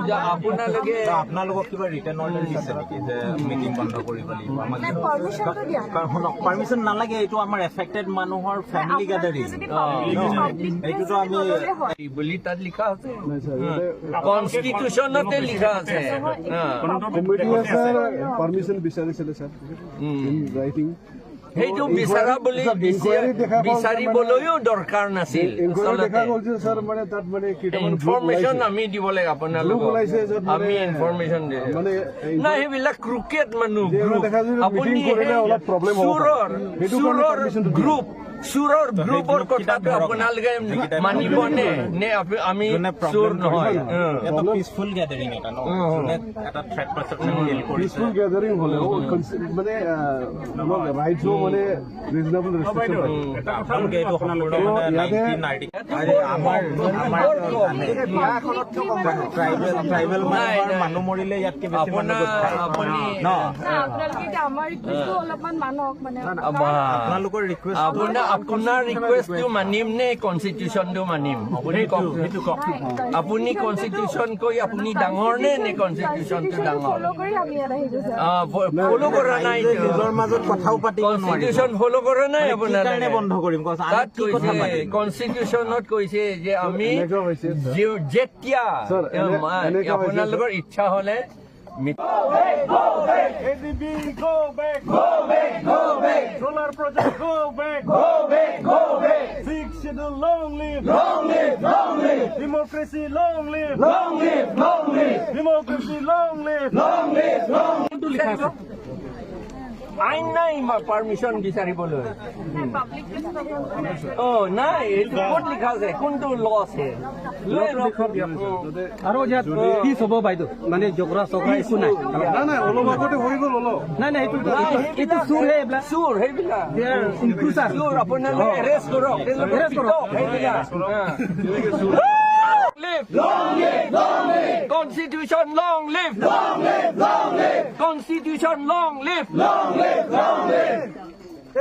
যে আপোনালোকে আপোনালোকক কিবা ৰিটাৰ্ণ অৰ্ডাৰ দিছে নেকি যে মিটিং বন্ধ কৰিব লাগিব আমাক? নাই, পাৰ্মিশ্যনটো দিয়া নাই। কাৰণ শুনক, পাৰ্মিশ্যন নালাগে। এইটো আমাৰ এফেক্টেড মানুহৰ ফেমিলি গেডাৰিং। এইটোতো আমি বুলি তাত লিখা আছে, কনষ্টিটিউচনতে লিখা আছে। কমিটিয়ে ছাৰ পাৰ্মিশ্যন বিচাৰিছিলে ছাৰ, ইন ৰাইটিং। সেইটো বিচাৰা বুলি ইনকুৱাৰী দেখা গ'ল যে বিচাৰিবলৈও দৰকাৰ নাছিল। ইনকুৱাৰী দেখা আচলতে গ'ল যে ছাৰ, মানে তাত মানে কেইটামান গ্ৰুপ ইনফৰমেশ্যন ওলাইছে। আমি দিব লাগে আপোনালোকক। গ্ৰুপ ওলাইছে য'ত মানে আমি ইনফৰমেশ্যন দিছোঁ। মানে নাই, সেইবিলাক ক্ৰুকেড মানুহ যে গ্ৰুপ। দেখা যায় যে আপুনি meeting কৰিলে সেই অলপ problem হ'ব পাৰে। চোৰৰ সেইটো কাৰণে চোৰৰ permission টো দিয়া। গ্ৰুপ, চোৰৰ গ্ৰুপৰ গ্ৰুপ কেইটাক কথাটো ধৰক না। আপোনালোকে যিকেইটাই মানিবনে নে আমি যোনে চোৰ প্ৰব্লেম নহয়? এটা পিচফুল গেডাৰিং এটা ন, যোনে এটা থ্ৰেট পাৰচেপশ্যন ফিল কৰিছে। পিচফুল গেডাৰিং হ'লেও মানে ৰাইটছো মানে ৰিজনেবল ৰেষ্ট্ৰিকশ্যন থাকে। আপোনালোকে এইটো সম্পূৰ্ণ মানে 19 আৰ্টিকেল আমাৰ ট্ৰাইবেল মানুহৰ নাই। মানুহ মৰিলে ইয়াতকে বেছি মানুহ আপোনাৰ গোট খায় আপুনি ন? আপোনালোকে এতিয়া আমাৰ ৰিকুৱেষ্টটো অলপমান মানক মানে। আপোনালোকৰ ৰিকুৱেষ্ট আপোনাৰ ৰিকুৱেষ্টটো মানিম নে কনষ্টিটিউচনটো মানিম, আপুনি কওক। আপুনি কনষ্টিটিউচন কৈ আপুনি ডাঙৰ নে নে কনষ্টিটিউচনটো ডাঙৰ? ফ'ল' কৰি আমি ইয়াত আহিছো ছাৰ। ফ'ল' কৰা নাই। নিজৰ মাজত কথাও পাতিব নোৱাৰিব। কনষ্টিটিউচন ফ'ল' কৰা নাই মানে কি আপোনালোকে। কাৰণে বন্ধ কৰিম কোৱাচোন? আমি তাত কি কথা কৈছে, পাতিম? কনষ্টিটিউচনত কৈছে যে আমি এনেকুৱা হৈছে ছাৰ। যেতিয়া ছাৰ, এনেকুৱা হৈছে। আপোনালোকৰ ইচ্ছা হলে ADB, go back! Go back, go back! Solar project, go back! Go back, go back! Sixth Schedule, long live! Long live, long live! Democracy, long live! Long live, long live! Democracy, long live! Long live, long আইন নাই permission বিচাৰিবলৈ। অ নাই, এইটো ক'ত লিখা আছে? কোনটো ল আছে? লৈ আনক। আৰু ইয়াত পিচ হ'ব বাইদেউ, মানে জগৰা চগৰা একো নাই। নাই নাই, অলপ আগতে হৈ গ'ল অলপ। নাই নাই, এইটো চোৰহে এইবিলাক। চোৰ সেইবিলাক। They are intruder. চোৰ, আপোনালোকে এৰেষ্ট কৰক তেওঁলোকক, Arrest কৰক। পিটক সেইবিলাক। Live! Long live! Long live! Constitution long live! Long live! Long live! Constitution long live! Long live! Long live!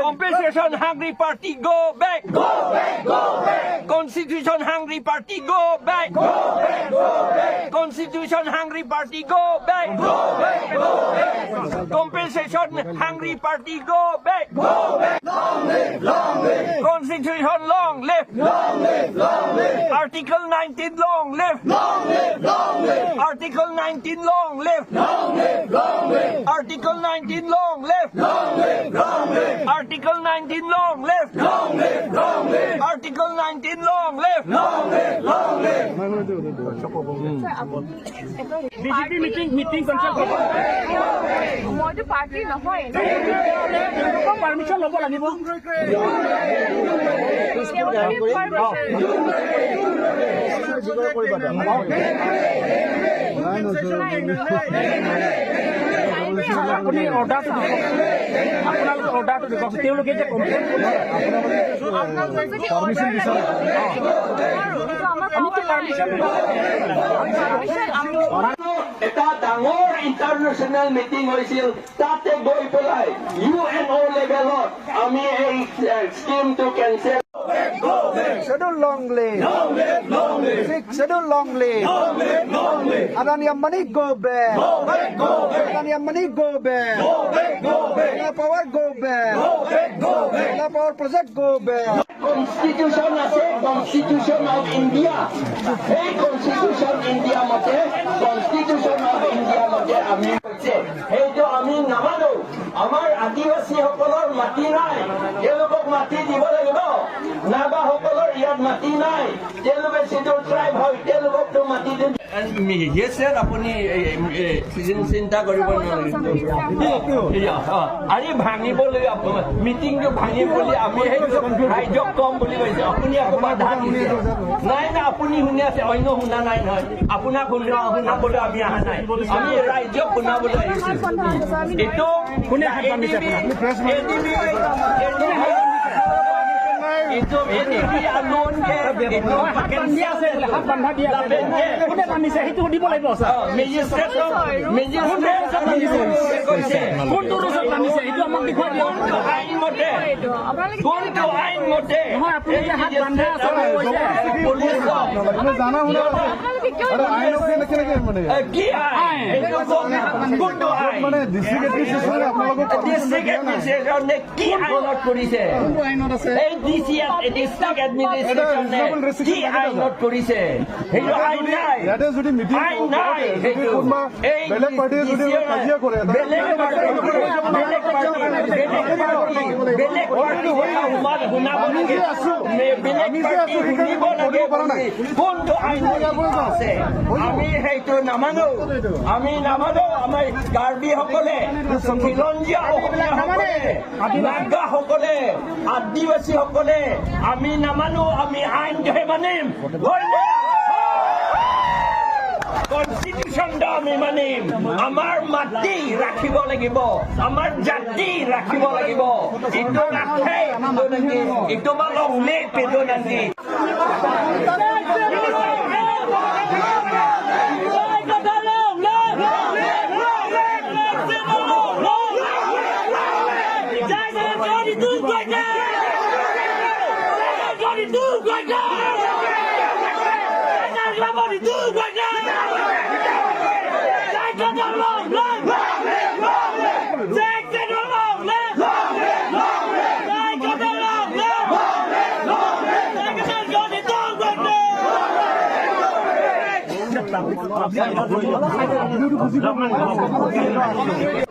Compensation hungry party, go back! Go back! Go back! Constitution hungry party, go back! Go back! Go back! Constitution hungry party, go back! Go back! Go back! Compensation hungry party, go back! Go back! Long live! Long live! Constitution long live! Long live! Long live! Article 19 long live! Long live! Long live! Article 19 long live! Long live! Long live! Article 19 long live! Long live! Long live! Article 19 long live! Long live! Long live! Article 19 long live! Long live! Long live! BJP meeting cancel. মইতো party নহয়। Permission ল'ব লাগিব। নাই নাই sir. আপুনি অৰ্ডাৰটো দিয়ক, আপোনালোকে অৰ্ডাৰটো দিয়ক। তেওঁলোকে যে কমপ্লেইন পাৰ্মিশ্যন বিচাৰে। আমিতো পাৰ্মিশ্যন এটা ডাঙৰ ইণ্টাৰনেশ্যনেল মিটিং হৈছিল, তাতে গৈ পেলাই ইউএনঅ' লেভেলত আমি এই স্কিমটো cancel Schedule long live. Long live, long live. Sixth Schedule long live. Long live, long live. Adani Ambani, go back. Go back, go back. Adani Ambani, go back. Go back, go back. Solar power, go back. Go back, go back. Solar power project, go back. Constitution আছে, constitution of India. সেই constitution India মতে, constitution of India মতে আমি কৈছে, সেইটো আমি নামানো। আমাৰ আদিবাসীসকলৰ মাটি নাই, তেওঁলোকক মাটি দিব লাগিব। নাগাসকলৰ ইয়াত মাটি নাই, তেওঁলোকে চিডুল ট্ৰাইব হয়, তেওঁলোককতো মাটি দিম। Yes sir, আপুনি চিন্তা কৰিব নালাগে। আৰে ভাঙিবলৈ, মিটিংটো ভাঙিম বুলি আমি সেইটো ৰাইজক কম বুলি কৈছে, আপুনি আকৌ বাধা দিছে। নাই নাই, আপুনি শুনি আছে, অন্য শুনা নাই নহয়। আপোনাক শুনাবলৈ আমি অহা নাই, আমি ৰাইজক শুনাবলৈ আহিছো। এইটো কোনে হাত বান্ধিছে আপোনাক? এডিবি, এইটো এডিবি লোন এইটো হাত বান্ধি আছে বোলে, হাত বান্ধা দিয়া আছে। কোনে বান্ধিছে সেইটো সুধিব লাগিব ছাৰ। মেজিষ্ট্ৰেটক, মেজিষ্ট্ৰেট কৈছে। কোনটো ৰুলছত বান্ধিছে সেইটো আমাক দেখুৱাই দিয়ক। কোনটো আইন মতে, কোনটো আইন মতে? নহয়, আপুনি যে হাত বান্ধা আছে বুলি কৈছে। পুলিচক জানা শুনা কেতিয়াও আৰু আইনক কেনেকে মানে কি আইন এইটো? কোনটো আইন? মানে ডিষ্ট্ৰিক্ট এডমিনিষ্ট্ৰেশ্যনে আপোনালোকক ডিষ্ট্ৰিক্ট এডমিনিষ্ট্ৰেশ্যনে কি আইনত কৰিছে? এই ডিচি, ডিষ্ট্ৰিক্ট এডমিনিষ্ট্ৰেশ্যনে কি আইনত কৰিছে? সেইটো আইন নাই। ইয়াতে যদি মিটিং আইন নাই। যদি সেইটো কোনোবা এই বেলেগ পাৰ্টীয়ে যদি কাজিয়া কৰে, বেলেগ পাৰ্টি, বেলেগ পাৰ্টি, বেলেগ পাৰ্টি, বেলেগ পাৰ্টি শুনাব আমি লাগে। যে আছো, বেলেগ আমি যে পাৰ্টি আছো, সেইকাৰণে শুনিব লাগে। কৰিব পৰা নাই। কোনটো আইন আছে? আমি সেইটো নামানো, আমি নামানো। আমাৰ কাৰ্বিসকলে, খিলঞ্জীয়া অসমীয়াসকলে, নাগাসকলে, আদিবাসীসকলে আমি নামানো। আমি আইনটোহে মানিম, কনষ্টিটিউশ্যনটো আমি মানিম। আমাৰ মাটি ৰাখিব লাগিব, আমাৰ জাতি ৰাখিব লাগিব। ইটো ৰাখে ইটো বা লং লিভ এইটো নাকি?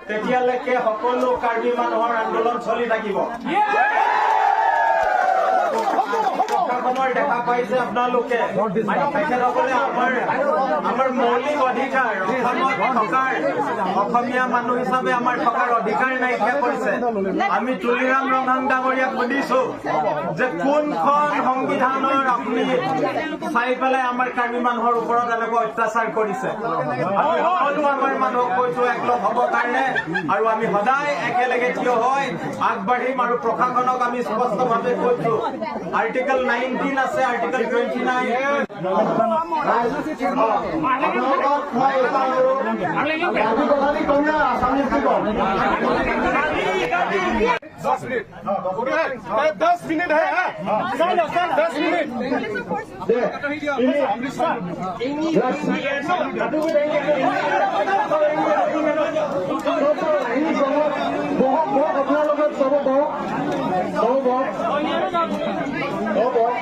তেতিয়ালৈকে সকলো কাৰ্বি মানুহৰ আন্দোলন চলি থাকিব। প্ৰশাসনৰ দেখা পাইছে আপোনালোকে, তেখেতসকলে আমাৰ মৌলিক অধিকাৰ, অসমত থকাৰ, অসমীয়া মানুহ হিচাপে আমাৰ থকাৰ অধিকাৰ নাইকিয়া কৰিছে। আমি তুলিৰাম ৰংহাং ডাঙৰীয়াক সুধিছো যে কোনখন সংবিধানৰ আপুনি চাই পেলাই আমাৰ কাৰ্বি মানুহৰ ওপৰত এনেকুৱা অত্যাচাৰ কৰিছে? আমি সকলো আমাৰ মানুহক কৈছো একলগ হ'বৰ কাৰণে, আৰু আমি সদায় একেলগে থিয় হৈ আগবাঢ়িম। আৰু প্ৰশাসনক আমি স্পষ্টভাৱে কৈছো, আৰ্টিকল 19 আছে, আৰ্টিকল 29। আপোনালোকক মই এটা অনুৰোধ, কাৰ্বি কথা দি কম না আছামিজ দি কম? 10 मिनट, 10 मिनट है। 10 मिनट। দে বহক, বহক, আপোনালোকে চব বহক, চব বহক, চব বহক।